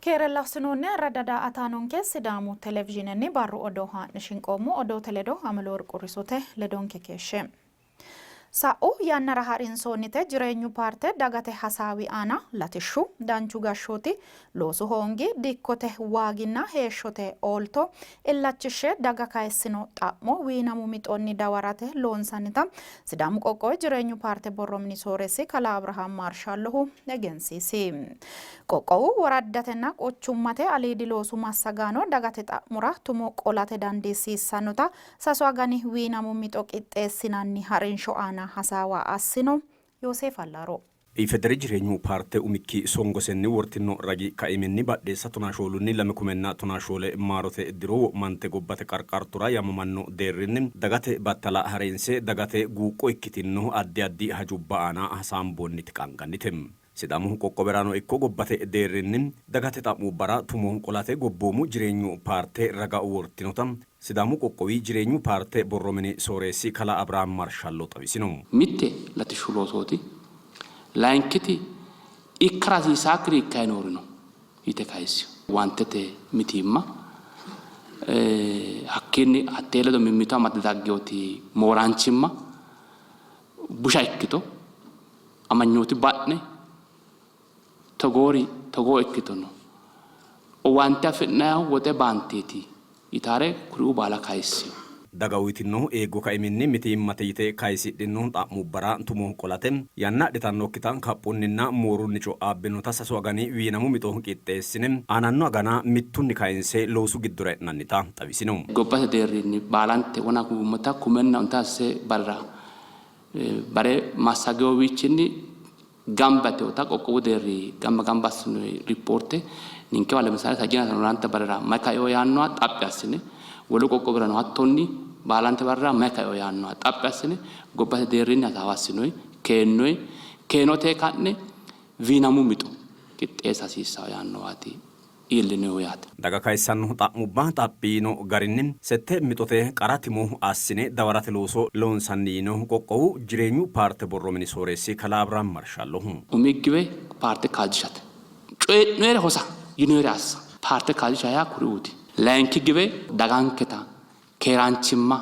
Keerella assinoonni ayirradda daa''ataanonke Sidaamu Televizhiinenni barru odoo haa'ne shinqoommo. Odoote ledo Ameleworq Urisote ledonke keeshshe. Sa'u yannara ha'rinsoonnite Jireenyu paarte dagate hasaawi aana latishshu, danchu gashshooti, loosu hoongi, dikkote waaginna heeshshote oolto illachishshe daga kayissino xa'mo wiinamu mixonni dawarate loonsannita Sidaamu qoqqowi Jireenyu paarte borro mini sooreessi kalaa Abrahaam Maarshaallohu egensiisi. Qoqqowu woraddatenna quchummate aliidi loosu massagaano dagate xa'mora tumo qolate dandiissiissannota sasu agani wiinamu mixo qixxeessinanni ha'rinsho aana hasaawa assino. Yooseef Allaaro. IFEDRI Jireenyu paarte umikki songosenni wortinno ragi kaiminni badheessa tonaa shoolunni lame kumenna tonaa shoole maarote diro wo'mante gobbate qarqartora yaamamanno deerrinni dagate battala harinse dagate guuqqo ikkitinno addi addi hajubba aana hasaamboonniti qaangannite. Sidaamu qoqqowirano ikko gobbate deerrinni dagate xa'mubbara tumo qolate gobboomu Jireenyu paarte raga wortinota Sidaamu qoqqowi Jireenyu paarte borro mini sooreessi kalaa Abrahaam Marshallo xawisino. Mitte latishshu loosooti, layinkiti ikkara hasiisaakkiri ikkayi noori no yite kayissino. Owaantete mitiimma, hakkiinni hattee ledo mimmito amadde dagginoti mooraanchimma, busha ikkito, amanyooti ba'ne, Togoori togoo ikkito no. Owaante afi'nannihu woxe baanteeti yitaare kuriuu baala kayissino. Daga uytinno eeggo kaiminni mitiimmate yite kayisidhino xa'mubbara tumo qolate yanna adhitannokkita kaphunninna moorunni co'aabbinota sasu agani wiinamu mixo qixxeessine aananno agana mittunni kayinse loosu giddora e'nannita xawisino. Gobbate deerrinni baalante wona gummota kumenna ontaa sase barra bare massaginowiichinni gamba yitinota qoqqowu deerri gamba gamba assinoonni rippoorte ninkewa lemisaale sajjina onaante barera may kaino yaannoha xaphi assine wolu qoqqowirano hattonni baalante barera may kaino yaannoha xaphi assine gobbate deerrinni hasaawa assinoyi keennoyi keenote ka'ne wiinamu mixo qixxeessa hasiissanno yaannowaati iillinohu yaate. Daga kayissanno xa'mubba xaphi yiino garinni sette mixote qara timo assine dawarate looso loonsanni yiinohu qoqqowu Jireenyu paarte borro mini sooreessi kalaa Abrahaam Marshallohu. Umi giwe paarte kaajjishate. Coyi'noyere hosa, yinoyere assa. Paarte kaajjisha yaa kuriuuti. Layinki giwe daganketa keeraanchimma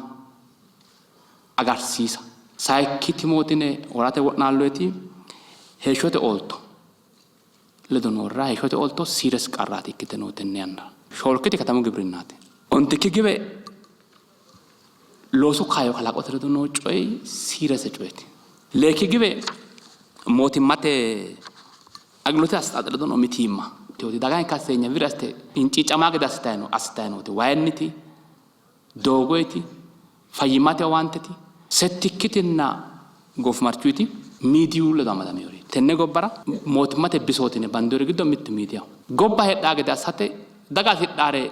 agarsiisa. Sayikki timootine worate wo'naalloyeti heeshshote oolto. Ledo noorira heeshshote olto serious qarraati ikkite noo tenne yannara. Shoolkiti katamu gibrinnaati. Ontikki giwe loosu kaayyo kalaqote ledo noo coyi serious coyeeti. Leekki giwe mootimmate agloote asxaaxe ledo noo mitiimma. Daganke kasseenya wirri assite hinciiccamaa gede assitayi nooti wayinniti, doogoyiti, fayyimmate owaanteti, settikkitinna goofimarchuyti miidiyu ledo amadaminoreeti. Tenne gobbara mootimmate bisooti yine bandoonniri giddo mittu miidiyaho. Gobba heedhaa gede assate daga hasidhaare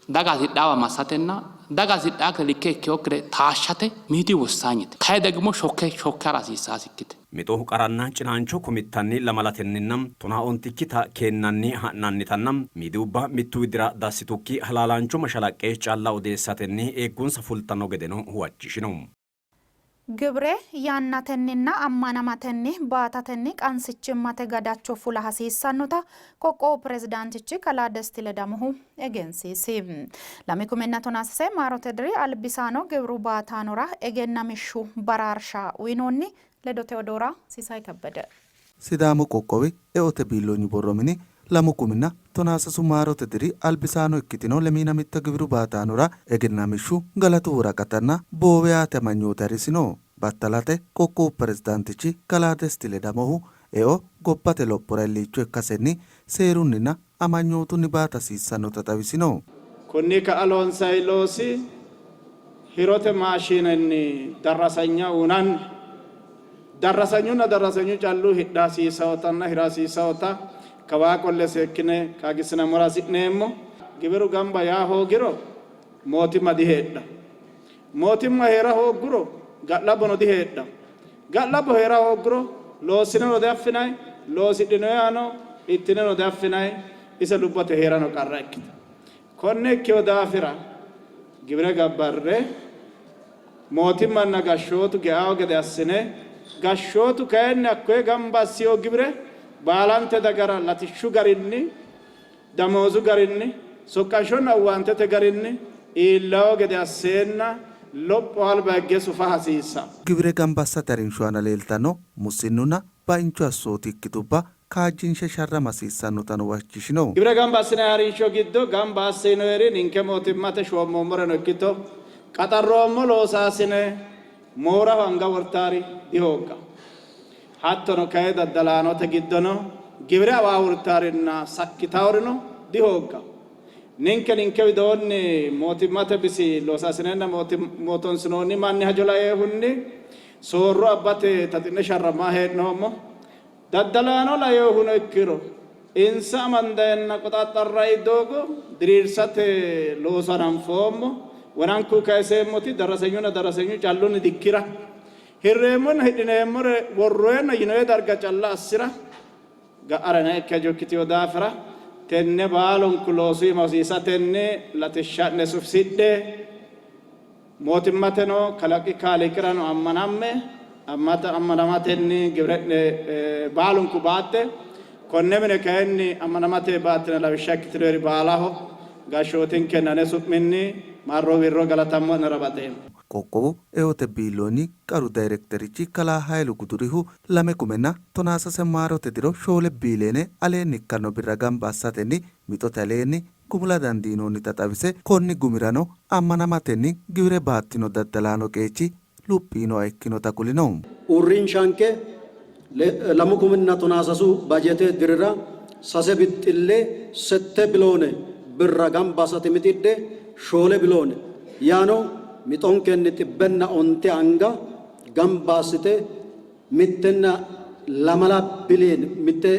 daga hasidhaawa massatenna daga hasidhaakkire likke ikkinokkire taashshate miidiyu wossaanyete. Kayi degimo shokke shokke ha'ra hasiissaasikkite. Mixo qaranna cinaancho komittanni lamalatenninna tonaa ontikkita keennanni ha'nannitanna miidiyubba mittu widira dassitukki halaalaancho mashalaqqe calla odeessatenni eeggonsa fultanno gedeno huwachishino. Giwire yannatenninna ammanamatenni baatatenni qansichimmate gadacho fula hasiissannota qoqqowu pirezidaantichi kalaa Desti Ledamohu egensiisi. Lami kuminna tonaa sase maarote diri albisaano giwiru baataanora egennamishshu baraarsha uyinoonni. Ledote odoora Sisayi Kebbede. Sidaamu qoqqowi eote biilloonyu borro mini lamu kuminna tonaa sasu maarote diri albisaano ikkitino lemiina mitto giwiru baataanora egennamishshu galatu woraqatanna boowe aate amanyoote harisino. Battalate qoqqowu pirezidaantichi kalaa Desti Ledamohu eo gobbate lophora illiicho ikkasenni seerunninna amanyootunni baata hasiissannota xawisino. Konni ka'a loonsanni loosi hirote maashinenni darrasanya uynanni. Darrasanyunna darrasanyu callu hidha hasiissawotanna hira hasiissawota kawaa qolle seekkine qaagisinammora hasi'neemmo. Giwiru gamba yaa hoogiro mootimma diheedhanno. Mootimma hee'ra hoogguro ga'labbono diheedhanno. Ga'labbo hee'ra hoogguro loossineno diaffinanni, loosidhinoyihano ittineno diaffinanni, ise lubbote hee'rano qarra ikkitanno. Konne ikkino daafira giwire gabbarre mootimmanna gashshootu ge'anno gede assine, gashshootu kayinni hakkoye gamba assino giwire baalante dagara latishshu garinni Damoozu garinni, soqqanshonna owaantete garinni iillawo gede asseenna lopho alba higge sufa hasiissanno. Giwire gamba assate harinsho aana leeltanno mussinnunna bainchu assooti ikkitubba kaajjinshe sharrama hasiissannotano huwachishino. Giwire gamba assinanni harinsho giddo gamba asse yinoyiri ninke mootimmate shoommoommoreno ikkito qaxarroommo loosaasine mooraho anga wortaari dihoogganno. Hattono kayi daddalaanote giddono giwire awaawurtaarinna sakkitaworino dihoogganno. Ninke ninke widoonni mootimmate bisi loosaasinenna mootoonsinoonni manni hajo lainohunni soorro abbate taxi'ne sharrammanni hee'noommo. Daddalaano lainohuno ikkiro insa amandanna qoxaxxarranni doogo diriirsate looso hananfoommo. Wonanku kayiseemmoti darrasenyunna darrasenyu callunni dikkira hirreemmonna hidhineemmore worroyenna yinoye darga calla assira ga'arana ikke hajo ikkitino daafira tenne baalunku loosu iima hosiisatenni latishsha'ne sufisidhe mootimmateno kalaqi kaaliiqirano ammanamme ammanamatenni giwire'ne baalunku baatte. Konne mine kayinni ammanamate baattine lawishsha ikkitinori baalaho gashshootinkenna ane su'minni marro wirro galatammo'nera baxeemmo. Qoqqowu eote biilloonyi qaru dayrekterichi kalaa Hayilu Gudurihu 2013 maarote diro 4 biiliyoone aleenni ikkanno birra gamba assatenni mixote aleenni gumula dandiinoonnita xawise, konni gumirano ammanamatenni giwire baattino daddalaano qeechi luphi yiinoha ikkinota kulino. Uurrinshanke 2013 bajete dirira 6 bixxille 8 biloone birra gamba assate mixidhe 4 biloone yaano mixonkenni 109 anga gamba assite mittenna lamala biliyoone mitte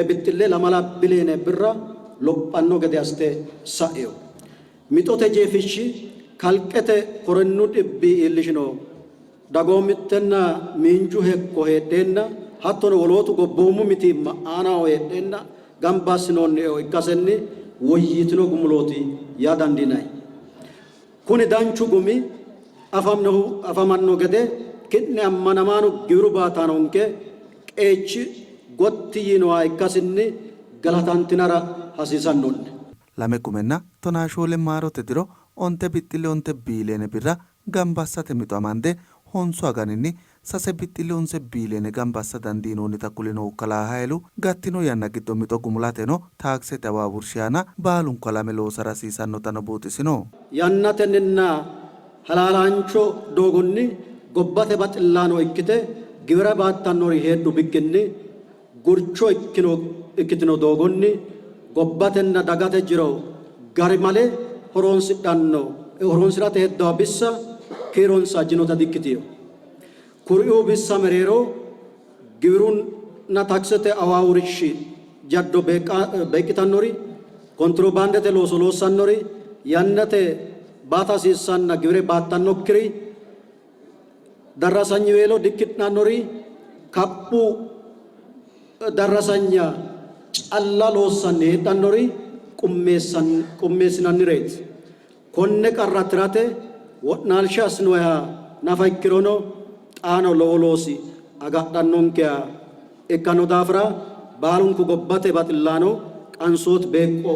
bixxille lamala biliyoone birra lophanno gede assite sa'ino. Mixote jeefishshi kalqete koronnu dhibbi iillishino dagoomittenna miinju hekko heedheenna hattono wolootu gobboomu mitiimma aanaho heedheenna gamba assinoonni eo ikkasenni woyyitino gumulooti yaa dandiinanni. Kuni danchu gumi afamanno gede ki'ne ammanamaano giwiru baataanonke qeechi gotti yiinoha ikkasinni galatantinara hasiisanno'ne. 2014 maarote diro 9 bixxille 9 biiliyoone birra gamba assate mixo amande honsu aganinni 6 bixxille 9 biiliyoone gamba assa dandiinoonnita kulinohu kalaa Hayilu, gattino yanna giddo mixo gumulateno taaksete awaawurshi aana baalunku halame loosara hasiisannotano buuxisino. Yannatenninna halaalaancho doogonni gobbate baxillaano ikkite giwira baattannori heedhu bikkinni gurcho ikkitino doogonni gobbatenna dagate jiro garimale horonsi'rate heddawo bissa kiironsa ajjinota dikkitino. Kuriuu bissa mereero giwirunna taksete awaawurshi jaddo beeqqitannori, kontirobaandete looso loossannori, yannate baata hasiissanna giwire baattannokkiri, darrasanyiweelo dikkidhannori, kaphu darrasanya calla loossanni heedhannori qummeessinannireeti. Konne qarra tirate wo'naalsha assinoyiha nafa ikkirono xaano lowo loosi agadhannonkeha ikkanno daafira baalunku gobbate baxillaano qansooti beeqqo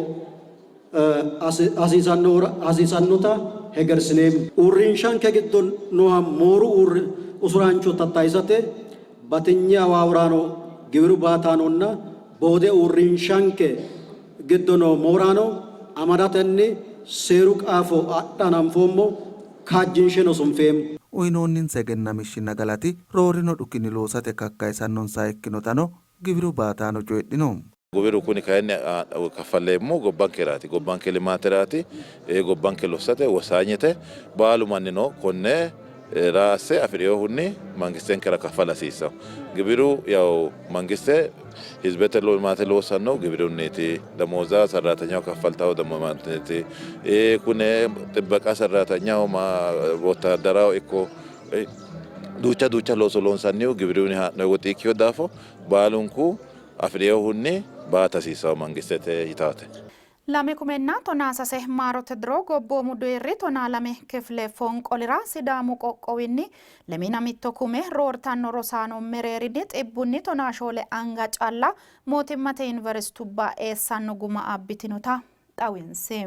hasiisannota hegersineemmo. Uurrinshanke giddo nooha mooru usuraancho tattaysate batinye awaawuraano, giwiru baataanonna boode uurrinshanke giddo noo mooraano amadatenni seeru qaafo adha hananfoommo, kaajjinsheno sunfeemmo. Uynoonninsa egennamishshinna galati roorino dhukinni loosate kakkayisannonsaha ikkinotano giwiru baataano coyidhino. Giwiru kuni kayinni kaffalleemmo gobbankeraati, gobbanke limaateraati, gobbanke lossate wosaanyete. Baalu mannino konne raasse afi'rinohunni mangistenkera kaffala hasiissanno. Giwiru yaw mangiste hizibete limaate loossanno giwirunniiti. Damooza sarraatanyaho kaffaltaho damoozanniiti. Kune xibbaqa sarraatanyaho wottaaddaraho ikko duucha duucha looso loonsannihu giwirunni haa'noyi woxi ikkino daafo baalunku afi'rinohunni baata hasiissanno mangistete yitaate. 2013 maarote diro gobboomu deerri 12 kifile fonqolira Sidaamu qoqqowinni 21 kume roortanno rosaano mereerinni xibbunni 14 anga calla mootimmate yuniversitubba eessanno guma abbitinota xawinsi.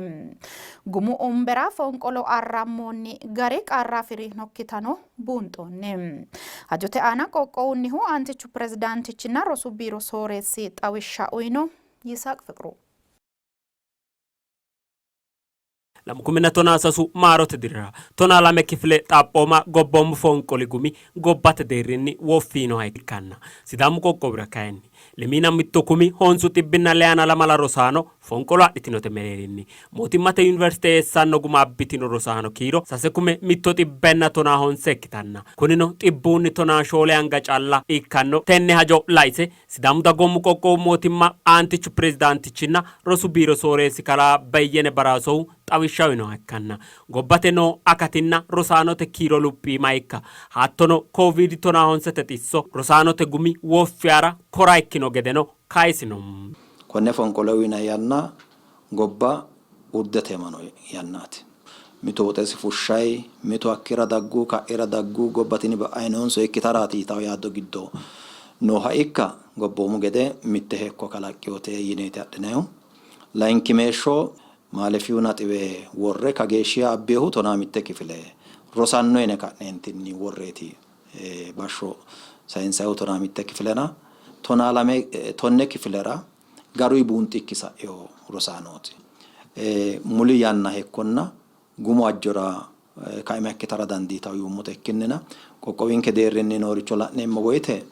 Gumu umbera fonqolo arrammoonni gari qarra afi'rinokkitano buunxoonni. Hajote aana qoqqowunnihu aantichu pirezidaantichinna rosu biiro sooreessi xawishsha uyno. Yisaaq Fiqru. 2013 maarote dirira 12 kifile xaphooma gobboomu fonqoli gumi gobbate deerrinni woffi yiinoha ikkanna Sidaamu qoqqowira kayinni lemiina mittu kumi honsu xibbinna leyana lamala rosaano fonqolo adhitinote mereerinni mootimmate yuniversite eessanno guma abbitino rosaano kiiro sase kume mitto xibbenna tonaa honse ikkitanna kunino xibbuunni tonaa shoole anga calla ikkanno. Tenne hajo laise Sidaamu Dagoomu Qoqqowu Mootimma Aantichu Pirezidaantichinna Rosu Biiro Sooreessi Kalaa Beyyene Baraasohu xawishsha uyinoha ikkanna, gobbate noo akatinna rosaanote kiiro luphiima ikka hattono Kooviidi tonaahonsete xisso rosaanote gumi woffi yaara kora ikkino gedeno kayisino. Konne fonqolo uyinanni yanna gobba urdete iima noo yannaati. Mitu woxesi fushshayi, mitu hakkira daggu, ka'ira daggu, gobba tini ba'ayi noonso ikkitaraati yitanno yaaddo giddo nooha ikka gobboomu gede mitte hekko kalaqqinote yineeti adhinayihu. Layinkimeeshsho Maalefiyu naxiwe worre kageeshshiha abbinohu 12 kifile rosanno yine ka'neentinni worreeti bashsho sayinsayihu 12 kifilena 12 tonne kifilera garuyi buunxikki sa'ino rosaanooti. Muli yanna hekkonna gumu ajjora kaima ikkitara dandiitanno yuummote ikkinnina qoqqowinke deerrinni nooricho la'neemmo woyte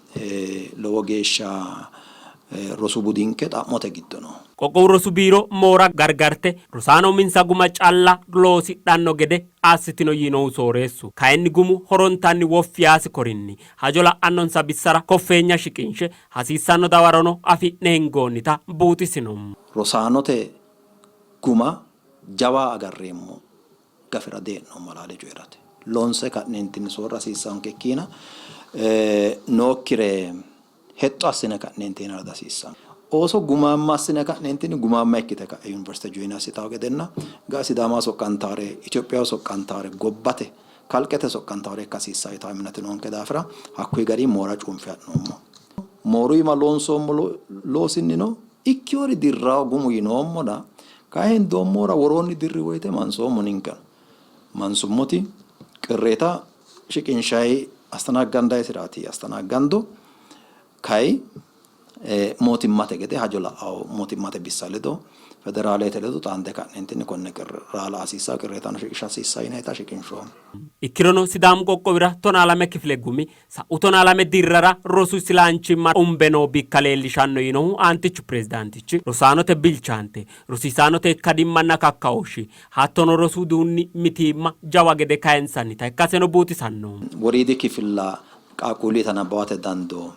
lowo geeshsha rosu budinke xa'mote giddo no. Qoqqowu rosu biiro moora gargarte rosaano uminsa guma calla loosidhanno gede assitino yiinohu sooreessu, kayinni gumu horontanni woffi yaasi korinni hajo la'annonsa bissara koffeenya shiqinshe hasiissanno dawarono afi'ne hingoonnita buuxisino. Rosaanote guma jawa agarreemmo gafira dee'noommo halaale coyi'rate. Loonse ka'neentinni soorra hasiissaanke ikkiina nookkire hexxo assine ka'neentinni hara dihasiissanno. Ooso gumaamma assine ka'neentinni gumaamma ikkite ka'e yuniversite join assitawo gedenna ga'a Sidaamaho soqqantaare, Itophiyaho soqqantaare, gobbate kalqete soqqantaare ikka hasiissanno yitawo iminati noonke daafira hakkuyi garinni moora cuunfe ha'noommo. Mooru iima loonsoommo loosinnino ikkiwori dirrawo gumu yinoommona kayi hendoommohura woroonni dirri woyte mansoommo ninkeno. Mansummoti qirreeta shiqinshayi astanaaggandayi astanaggando kayi mootimmate gede hajo la'awo mootimmate bissa ledo federaalete ledo xaande ka'neentinni konne raala hasiissanno qirreetano shiqisha hasiissanno yinayita shiqinshoommo. Ikkirono Sidaamu qoqqowira 12 kifile gumi sa'u 12 dirrara rosu isilaanchimma umbe noo bikka leellishanno yiinohu aantichu pirezidaantichi, rosaanote bilchaante, rosiisaanote ikkadimmanna kakkaooshshi hattono rosu uduunni mitiimma jawa gede kayinsannita ikkaseno buuxisanno. Woriidi kifilla qaaqquullita nabbawate dandoo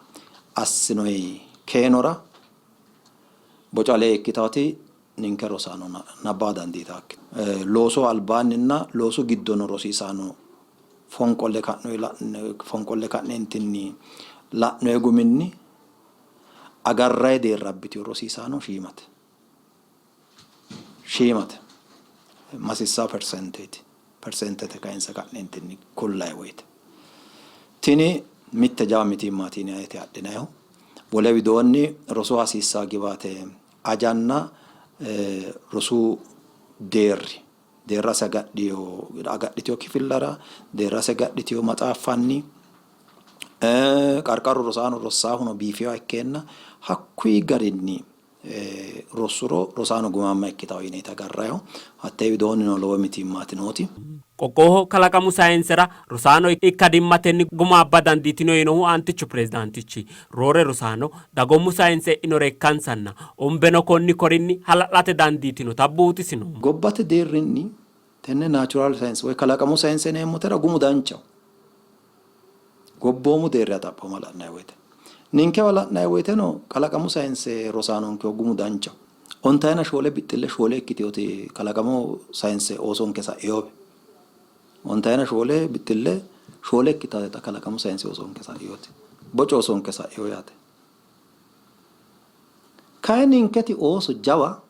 assinoyi keenora boca lee ikkitaati ninke rosaano nabbawa dandiitaakki. Loosu albaanninna loosu giddono rosiisaano fonqolle fonqolle ka'neentinni la'noyi guminni agarrayi deerra abbitino rosiisaano shiimate. Shiimate. Masissawo persenteeti. Persentete kayinse ka'neentinni kullayi woyte. Tini mitte jawa mitiimmaati yineeti adhinayihu. Wole widoonni rosu hasiissanno giwaate ajanna rosu deerri deerrase agadhitino kifillara, deerrase agadhitino maxaaffanni, qarqaru rosaano rossaahuno biifinoha ikkeenna hakkuyi garinni rossuro rosaano gumaamma ikkitanno yineeti agarrannihu. Hattee widoonnino lowo mitiimmaati nooti. Qoqqowoho kalaqamu sayinsera rosaano ikkadimmatenni guma abba dandiitino yiinohu aantichu pirezidaantichi, roore rosaano dagoomu sayinse e'inore ikkansanna umbeno konni korinni hala'late dandiitinota buuxisino. Gobbate deerrinni tenne natural science woy kalaqamu sayinse yineemmotera gumu danchaho. Gobboomu deerriha xaphooma la'nanni woyte. Ninkewa la'nanni woyteno kalaqamu sayinse rosaanonkehu gumu danchaho. Ontayina shoole bixxille shoole ikkitinoti kalaqamu sayinse oosonke sa'inowe. Ontayina shoole bixxille shoole ikkitate xa kalaqamu sayinse oosonke sa'inoti. Boco oosonke sa'ino yaate. Kayi ninketi ooso jawa.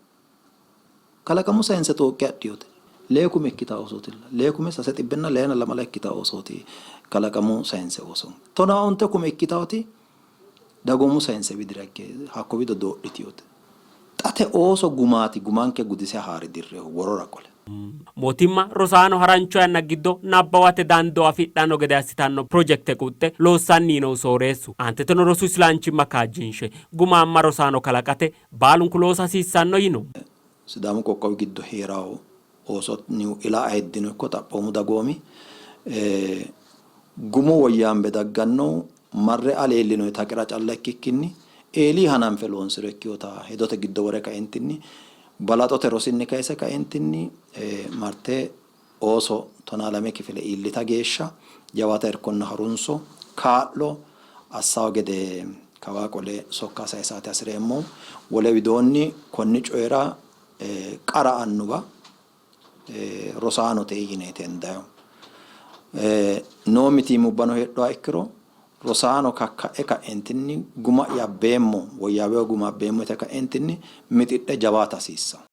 Kalaqamu sayinse xooqqe adhinote. Lee kume ikkitanno oosootilla. Lee kume sase xibbenna leyina lamala ikkitanno oosooti kalaqamu sayinse ooso. Tonaa onte kume ikkitannoti dagoomu sayinse widira higge hakko wido doodhitinote. Xate ooso gumaati gumanke gudise haare dirrehu worora qole. Mootimma rosaano harancho yanna giddo nabbawate dandoo afidhanno gede assitanno pirojekte quxxe loossanni yiinohu sooreessu, aanteteno rosu isilanchimma kaajjinshe gumaamma rosaano kalaqate baalunku loosa hasiissanno yino. Sidaamu qoqqowi giddo hee'ranno oosonni ila ayiddino ikko xaphoomu dagoomi gumu woyyaambe daggannohu marre aleellinoyi taqira calla ikkikkinni eelii hananfe loonsiro ikkinota hedote giddo wore kaentinni balaxote rosinni kayise kaentinni marte ooso 12 kifile iillita geeshsha jawaata irkonna harunso kaa'lo assawo gede kawaa qole sokka sayisate hasi'reemmo. Wole widoonni konni coyira qara annuwa rosaanote yineeti hendayihu. Noo mitiimmubbano heedhuha ikkiro rosaano kakka'e ka'entinni guma'ya abbeemmo, woyyaaweyo guma abbeemmo yite ka'entinni mixidhe jawaata hasiissanno.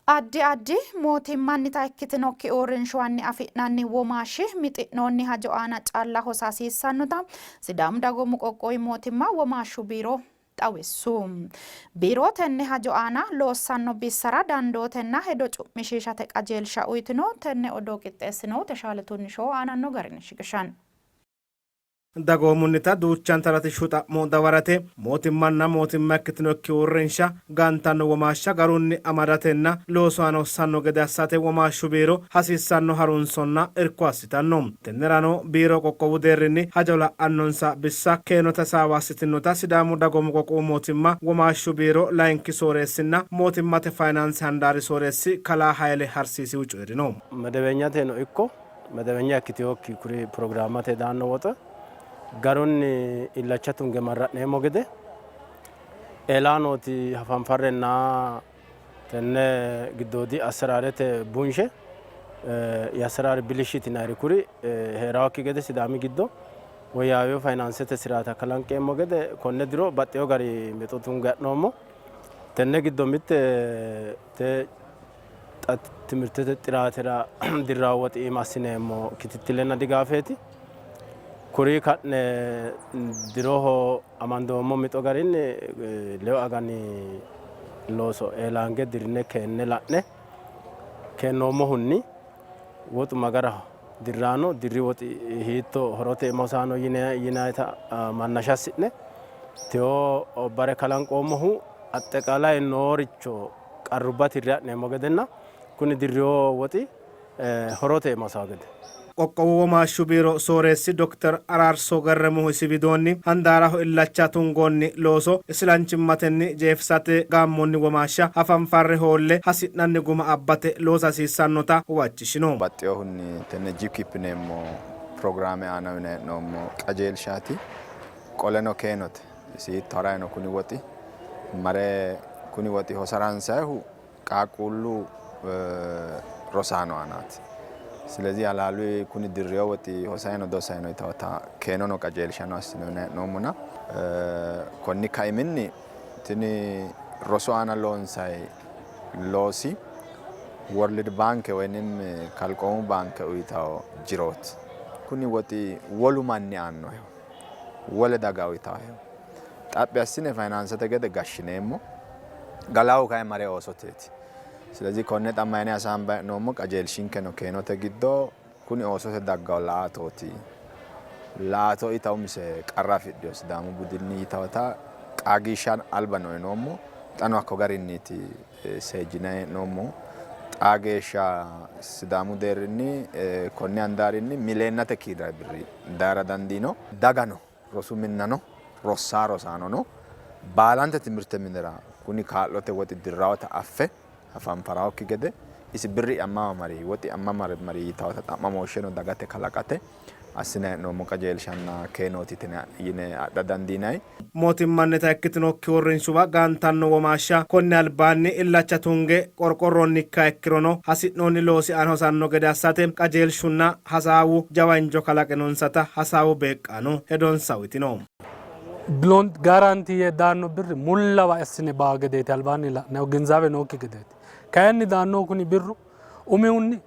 Addi addi mootimmannita ikkitinokki uurrinshuwanni afi'nanni womaashshi mixi'noonni hajo aana calla hosa hasiissannota Sidaamu Dagoomu Qoqqowi Mootimma Womaashshu Biiro xawissu. Biiro tenne hajo aana loossanno bissara dandootenna hedo cu'mishiishate qajeelsha uytino. Tenne odoo qixxeessinohu Teshaale Tunishoho aananno garinni shiqishanno. Dagoomunnita duuchanta latishshu xa'mo dawarate mootimmanna mootimma ikkitinokki uurrinsha gantanno womaashsha garunni amadatenna loosu aana hossanno gede assate womaashshu biiro hasiissanno harunsonna irko assitanno. Tennerano biiro qoqqowu deerrinni hajo la'annonsa bissa keenote hasaawa assitinnota Sidaamu Dagoomu Qoqqowu Mootimma Womaashshu Biiro Layinki Sooreessinna Mootimmate Fayinaanse Handaari Sooreessi Kalaa Hayle Harsiisihu coyi'rino. Medewenyateno ikko medewenya ikkitinokki kuri pirogiraammate daanno woxe garunni illacha tunge marra'neemmo gede eelaa nooti hafanfarrenna tenne giddoodi asseraarete bunshe yasseraari bilishit yinayiri kuri hee'rawokki gede Sidaami giddo woyyaawino fayinaansete siraata kalanqeemmo gede konne diro baxxeewo gari mixo tunge ha'noommo. Tenne giddo mitte te xa timirtete xiraatera dirrawo woxi iima assineemmo kitittilenna digaafeeti. Kuri ka'ne diroho amandoommo mixo garinni lewu agani looso eelaange dirine keenne la'ne keennoommohunni woxu magaraho dirraano dirri woxi hiitto horote iima hosaano yinayita mannasha assi'ne tewo bare kalanqoommohu axxeqaalay nooricho qarrubba tirre ha'neemmo gedenna kuni dirrino woxi horote iima hosanno gede. Qoqqowu Womaashshu Biiro Sooreessi Dokter Araarso Gerremuhu isi widoonni, handaaraho illacha tungoonni looso isilanchimmatenni jeefisate gaammoonni womaashsha hafanfarre hoolle hasi'nanni guma abbate loosa hasiissannota huwachishino. Baxxinohunni tenne GKIP yineemmo pirogiraame aana uyinanni hee'noommo qajeelshaati. Qoleno keenote. Isi hiitto harayi no kuni woxi? Mare kuni woxi hosara hansayihu qaaqquullu rosaano aanaati. Silezi halaalu kuni dirriyo woxi hosayi no dosayi no yitawota keenono qajeelshano assinoonni hee'noommona konni kaiminni tini rosu aana loonsayi loosi World Baanke woyinim kalqoomu baanke uyitawo jirooti. Kuni woxi wolu manni aannoheho. Wole daga uyitawoheho. Xaphi assine fayinaansete gede gashshineemmo. Galaahu kayi mare oosoteeti. Silezi konne xa mayine hasaambayi hee'noommo qajeelshinkeno keenote giddo kuni oosote daggawo la''atooti. La''ato ita umise qarra afidhino Sidaamu budinni yitawota qaagiishsha albano uyinoommo. Xano hakko garinniiti seejjinayi hee'noommohu. Xaa geeshsha Sidaamu deerrinni konni handaarinni mileennate kiirranni birri daara dandiino. Dagano rosu minnano rossaa rosaanono baalante timirte minira kuni kaa'lote woxi dirrawota affe hafanfarawokki gede isi birri amma mari woxi amma mari yitawota xa'mamooshsheno dagate kalaqate assinanni hee'noommo qajeelshanna keenooti yine adha dandiinanni. Mootimmannita ikkitinokki uurrinshuwa gaantanno womaashsha konni albaanni illacha tunge qorqorroonnikkiha ikkirono hasi'noonni loosi aana hosanno gede assate qajeelshunna hasaawu jawa injo kalaqinonsata hasaawu beeqqaano hedonsa uytino. Loan guarantee yee daanno birri mullawa assine baa gedeeti albaanni la'nayihu ginzaawe nookki gedeeti. Kayinni daannohu kuni birru umihunni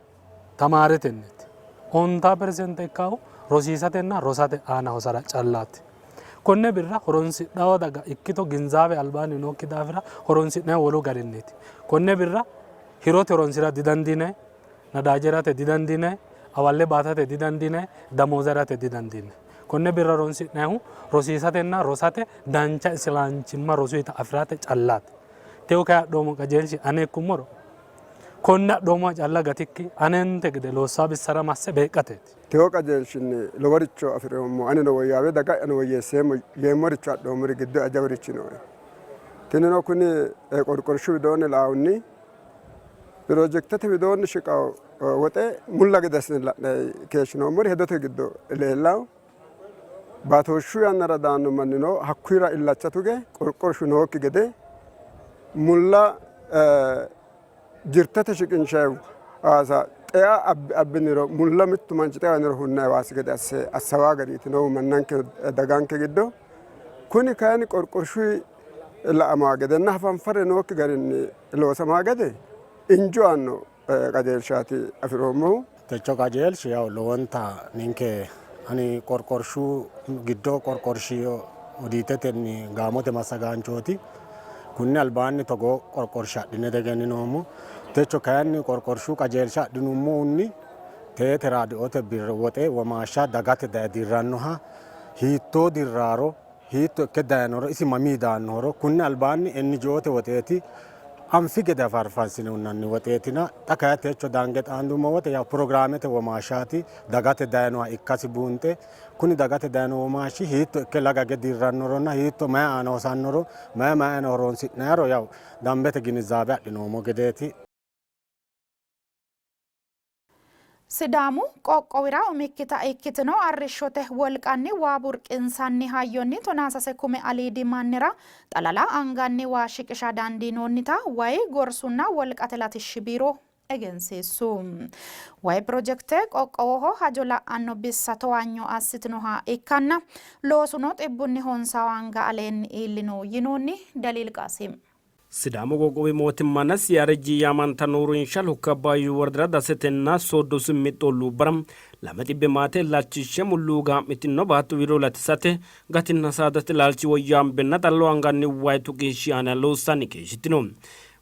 tamaaretenniiti. Ontaa peresente ikkaahu rosiisatenna rosate aana hosara callaati. Konne birra horonsidhawo daga ikkito ginzaawe albaanni nookki daafira horonsi'nayihu wolu garinniiti. Konne birra hirote horonsira didandiinanni, nadaaje hirate didandiinanni, awalle baatate didandiinanni, damooza hirate didandiinanni. Konne birra horonsi'nannihu rosiisatenna rosate dancha isilanchimma rosuyita afi'rate callaati. Tewo kayi adhoommo qajeelshi ane ikkummoro konne adhoommoha calla gatikki anente gede loossaa bissara masse beeqqateeti. Tewo qajeelshinni loworicho afi'roommo. Anino woyyaawe daga'yano woyyeesseemmo yeemmoricho adhoommori giddo ajawurichi nooe. Tinino kuni qorqorshu widoonni laahunni Pirojekitete widoonni shiqanno woxe mulla gede assine la'nanni keeshshinoommori hedote giddo leellanno. Baatooshshu yannara daanno mannino hakkuyira illacha tuge qorqorshu nookki gede mulla jirtete shiqinshayi waasa xea abbiniro mulla mittu manchi xea yiniro hunnayi waasi gede asse assawaa gariiti noohu mannanke daganke giddo. Kuni kayinni qorqorshu la''amaa gedenna hafanfarre nookki garinni loosamaa gede injo aanno qajeelshaati afi'roommohu. Techo qajeelshi yaw lowonta ninke ani qorqorshu giddo qorqorshi odiitetenni gaamote massagaanchooti. Kunni albaanni togoo qorqorsha adhine diegenninoommo. Techo kayinni qorqorshu qajeelsha adhinummohunni teete raadiote birr woxe womaashsha dagate daye dirrannoha hiittoo dirraaro hiitto ikke dayinoro isi mamii daannohoro kunni albaanni NGOte woxeeti anfi gede hafarfarsine unnanni woxeetina xa kayi techo dange xaandummo wote yaw pirogiraamete womaashshaati dagate dayinoha ikkasi buunxe kuni dagate dayino womaashshi hiitto ikke laga ge dirrannoronna hiitto mayi aana hosannoro mayi mayi aana horonsi'nayiro yaw dambete ginizaabe adhinoommo gedeeti. Sidaamu qoqqowira umikkita ikkitino arrishshote wolqanni waa burqinsanni hayyonni tonaa sase kume aliidi mannira xalala anganni waa shiqisha dandiinoonnita Way, Gorsunna Wolqate Latishshi Biiro egensiissu. Way pirojekte qoqqowoho hajo la'anno bissa towaanyo assitinoha ikkanna loosuno xibbunni honsawo anga aleenni iillino yinoonni. Daliil Qaasim. Sidaamu qoqqowi mootimmanna CRG yaamantanno uurrinsha Lokka Abbaayyu woradira Dasetenna Sooddo Simmixxo olluubbara 200 maate illachishshe mulluugaa'mitino baatto wirro latisate gatinna saadate laalchi woyyaambenna xallo anganni way tuqishshi aana loossanni keeshshitino.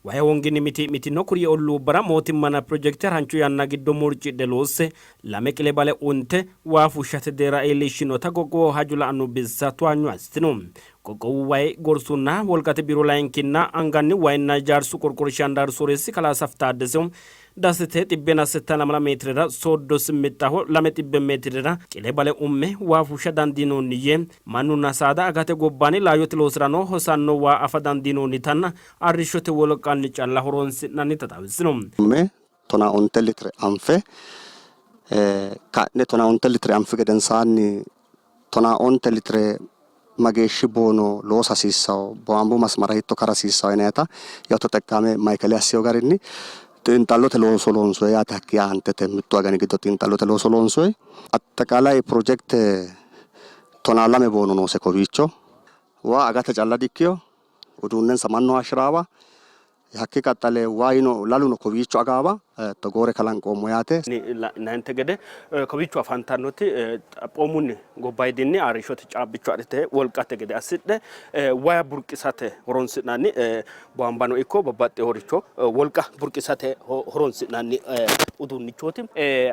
Way hoonginni mitii'mitino kuri olluubbara mootimmanna pirojekite harancho yanna giddo murcidhe loosse lame qile bale unte waa fushshate deerra iillishshinota qoqqowoho hajo la'anno bissa towaanyo assitino. Qoqqowu Way, Gorsunna Wolqate Biiro Layinkinna Anganni Wayinna Ijaarsu Qorqorshi Handaaru Sooreessi Kalaa Asaff Taaddesehu, Dasete xibbenna setta lamala meetirera, Sooddo Simmixxaho lame xibbe meetirera qile bale umme waa fushsha dandiinoonni yee, mannunna saada agate gobbaanni laayyote loosirano hosanno waa afa dandiinoonnitanna arrishshote wolqanni calla horoonsi'nannita xawisino. Umme tonaa onte litire anfe ka'ne tonaa onte litire anfi gedensaanni tonaa onte litire mageeshshi boono loosa hasiissanno, boambu masmara hiitto kara hasiissanno yinayita yawo teteqqame maikele assino garinni xiinxallote looso loonsoyi yaate. Hakkii aantete mittu agani giddo xiinxallote looso loonsoyi. Attaqaalay pirojekte 12 boono noose kowiicho. Waa agate calla dikkino, uduunnensa mannu hayishshiraawa, Hakki qaxxale wayino laluno kowiicho agaawa togoore kalanqoommo yaate. La'inanninte gede kowiicho afantannoti xaphoomunni gobbayidinni arrishshote caabbicho adhite wolqate gede assidhe waya burqisate horonsi'nanni boambano ikko babbaxxinoricho wolqa burqisate horonsi'nanni uduunnichooti.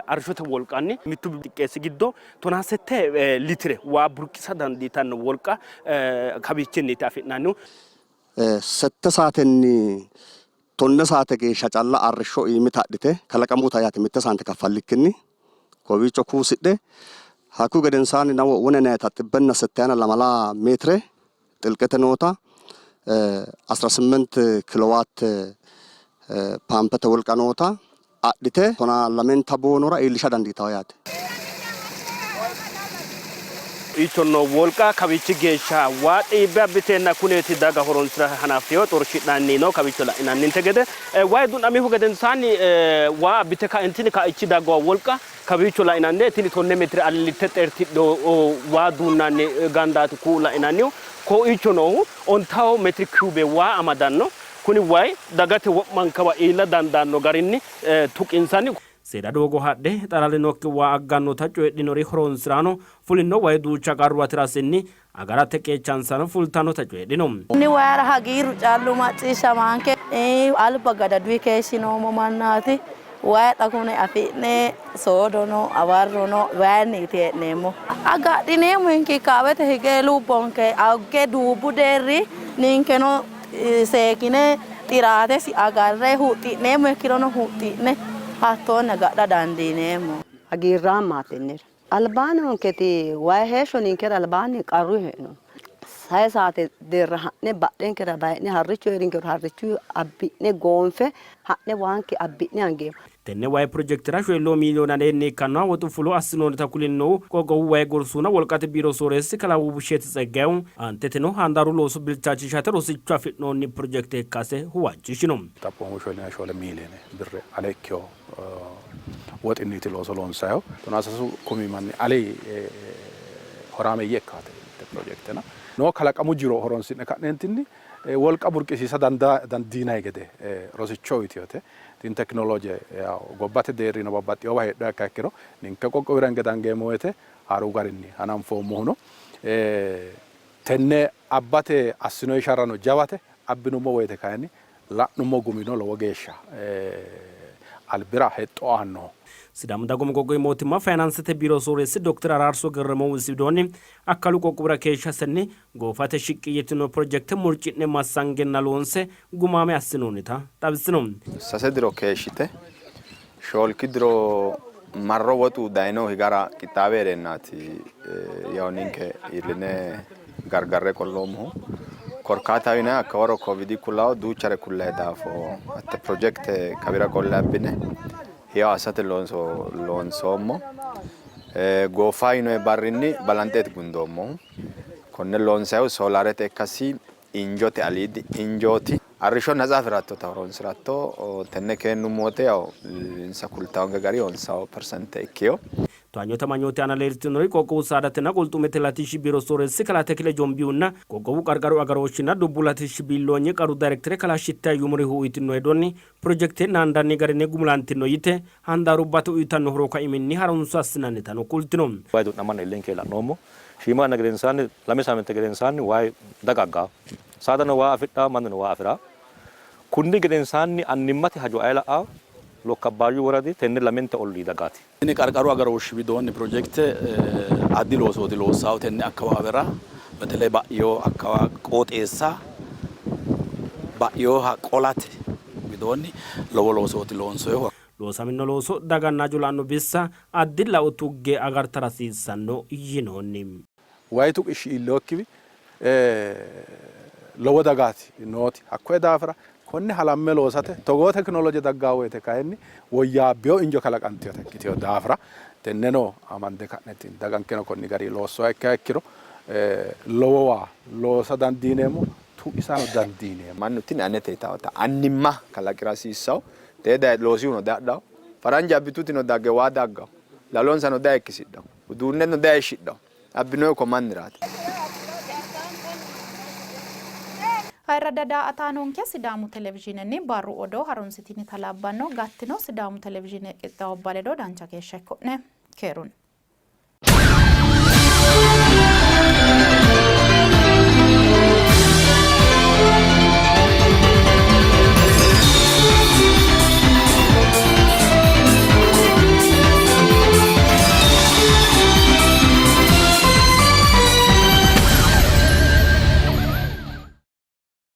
Arrishshote wolqanni mittu xiqqeessi giddo tonaa sette litire waa burqisa dandiitanno wolqa kawiichinniiti afi'nannihu. Sette saatenni tonne saate geeshsha calla arrishsho iimita adhite kalaqamuta yaate mitte saante kaffallikkinni kowiicho kuusidhe hakkuyi gedensaanni nawo wone nayita xibbenna settayina lamala meetire xilqete noota 18 kilowaat paampete wolqa noota adhite tonaa lamenta boonora iillisha dandiitanno yaate. Iicho noo wolqa kawiichi geeshsha waa xiibbe abbiteenna kuneeti daga horonsi'ra hanaffino. Xorshidhanni no kawiicho la'inanninte gede. Wayi du'namihu gedensaanni waa abbite kaentini kaichi daggowa wolqa kawiicho la'inanni. Tini tonne meetire alillitte xeertidhino waa duunnanni gandaati kuu la'inannihu. Kooiicho noohu ontawo meetiri kiyube waa amadanno. Kuni wayi dagate wo'mankawa iilla dandaanno garinni tuqinsanni. Seeda doogo hadhe xalalinokki waa aggannota coyidhinori horonsi'raano, fulino wayi duucha qarruwa tirasinni agarate qeechansano fultannota coyidhino. Konni wayira hagiirru callu macciishshamanke alba gadaduyi keeshshinoommo mannaati. Wayi xa kune afi'ne soodono hawarrono wayinniiti hee'neemmohu. Agadhineemmo hinkiikkaawete hige lubbonke agge duubbu deerri ninkeno seekine xiraatesi agarre huxi'neemmo ikkirono huxi'ne hattoonni agadha dandiineemmo. Hagiirraammaho tennera. Albaanni noonketi wayi heeshsho ninkera albaanni qarru hee'no. Sai saate deerra ha'ne badhenkera bayi'ne harrichu hee'rinkero harrichu abbi'ne goonfe ha'ne waanke abbi'ne angeemmo. Tenne wayi pirojekitera shoyilloo miiliyoone aleenni ikkannoha woxu fulo assinoonnita kulinnohu qoqqowu wayi gorsunna wolqate biiro sooreessi kalaa Wubishet Tseggayehu, aanteteno handaaru looso bilchaachishate rosicho afi'noonni pirojekite ikkase huwachishino. Xaphoomu 74 miiliyoone birre ale ikkino woxinniiti looso loonsannihu. Tonaa sasu kumi manni ali horaameeyye ikkaate mitte pirojekitena. Noo kalaqamu jiro horonsi'ne ka'neentinni wolqa burqisiisa dandiinanni gede rosicho uyitinote. Tini tekinoloje gobbate deerrino babbaxxinowa heedhuha ikkiha ikkiro ninke qoqqowira hinge dangeemmo woyte haaru garinni hananfoommohuno tenne abbate assinoonni sharrano jawate. Abbinummo woyte kayinni la'nummo gumino lowo geeshsha albira hexxo aannoho. Sidaamu Dagoomu Qoqqowi Mootimma Fayinaansete Biiro Sooreessi Dokter Araarso Gerremowu isi widoonni, akkalu qoqqowira keeshshasenni goofate shiqqi yitino pirojekte murci'ne massangenna loonse gumaame assinoonnita xawisino. Sase diro keeshshite shoolki diro marro woxu dayino higara qixxaawe hee'reennaati yawo ninke iilline gargarre qolloommohu. Korkaataho yinanni hakka waro Kovidi kullawo duuchare kullayi daafo hatte pirojekte kawira qolle abbine hiyawo assate loonsoommo. Goofaa yinoyi barrinni balanxeeti gundoommohu. Konne loonsayihu soolaarete ikkasi injote aliidi injooti. Arrishsho natsa afi'rattota horonsi'ratto. Tenne keennummo wote yawo insa kultawonke gari honsawo persente ikkiyo. Towaanyote amanyooti aana leeltinori qoqqowu saadatenna qulxu'mete latishshi biiro sooreessi kalaa Tekile Jombihunna qoqqowu qarqaru agarooshshinna dubbu latishshi biilloonyi qaru dayirektere kalaa Shittaye Yumurihu uytinno hedonni pirojekte naandanni garinni gumulantino yite handaarubbate uytanno horo kaiminni harunso assinannitano kultino. Wayi du'namanna illenke la'noommo. Shiima yanna gedensaanni, lame saaminte gedensaanni wayi daga agganno. Saadano waa afidhanno, mannuno waa afi'ranno. Kunni gedensaanni annimmate hajo ayi la'anno? Lokka Abbaayyu woradi tenne lamente ollii dagaati. Tini qarqaru agarooshshi widoonni pirojekite addi loosooti loossaahu tenne akkawaawera beteley ba'ino akkawa qooxeessa ba'inoha qolate widoonni lowo loosooti loonsoyihu. Loosamino looso daganna hajo la'anno bissa addi lao tugge agartara hasiissanno yinoonni. Wayi tuqishshi iillinokkiwi lowo dagaati nooti. Hakkoye daafira konne halamme loosate togoo tekinoloje dagganno woyte kayinni woyyaabbino injo kalaqantinota ikkitino daafira tenneno amande ka'ne dagankeno konni garinni loossuha ikkiha ikkiro lowowa loosa dandiineemmo, tuqisano dandiineemmo. Mannu tini anete yitawota annimma kalaqira hasiissawo. Tee daye loosihuno diadhawo. Faranje abbitutino dagge waa daggawo. Lalonsano dihayikkisidhawo. Uduunneno dihayishshidhawo. Abbinohu ko manniraati. Ayirradda daa''ataanonke Sidaamu Televizhiinenni barru odoo harunsitinita labbanno. Gattino Sidaamu Televizhiine qixxaawubba ledo dancha keeshsha ikko'ne. Keerunni.